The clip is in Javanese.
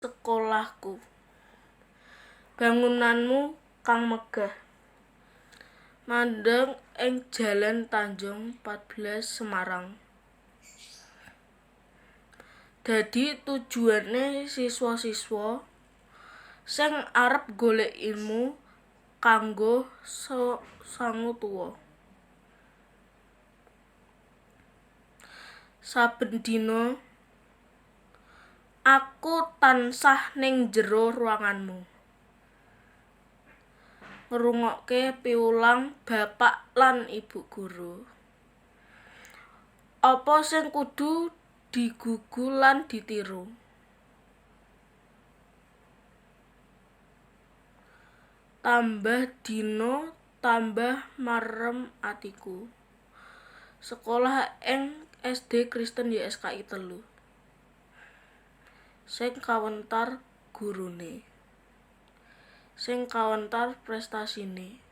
Sekolahku. Bangunanmu kang megah mandheng ing Jalan Tanjung 14 Semarang. Dadi tujuane siswa-siswa sing arep golek ilmu kanggo sangu tuwa. Saben dina aku tansah ning njero ruanganmu. Ngrungokke piwulang bapak lan ibu guru. Apa sing kudu digugu lan ditiru. Tambah dina tambah marem atiku. Sekolah ing SD Kristen YSKI 3. Sing kawentar gurune. Sing kawentar prestasine.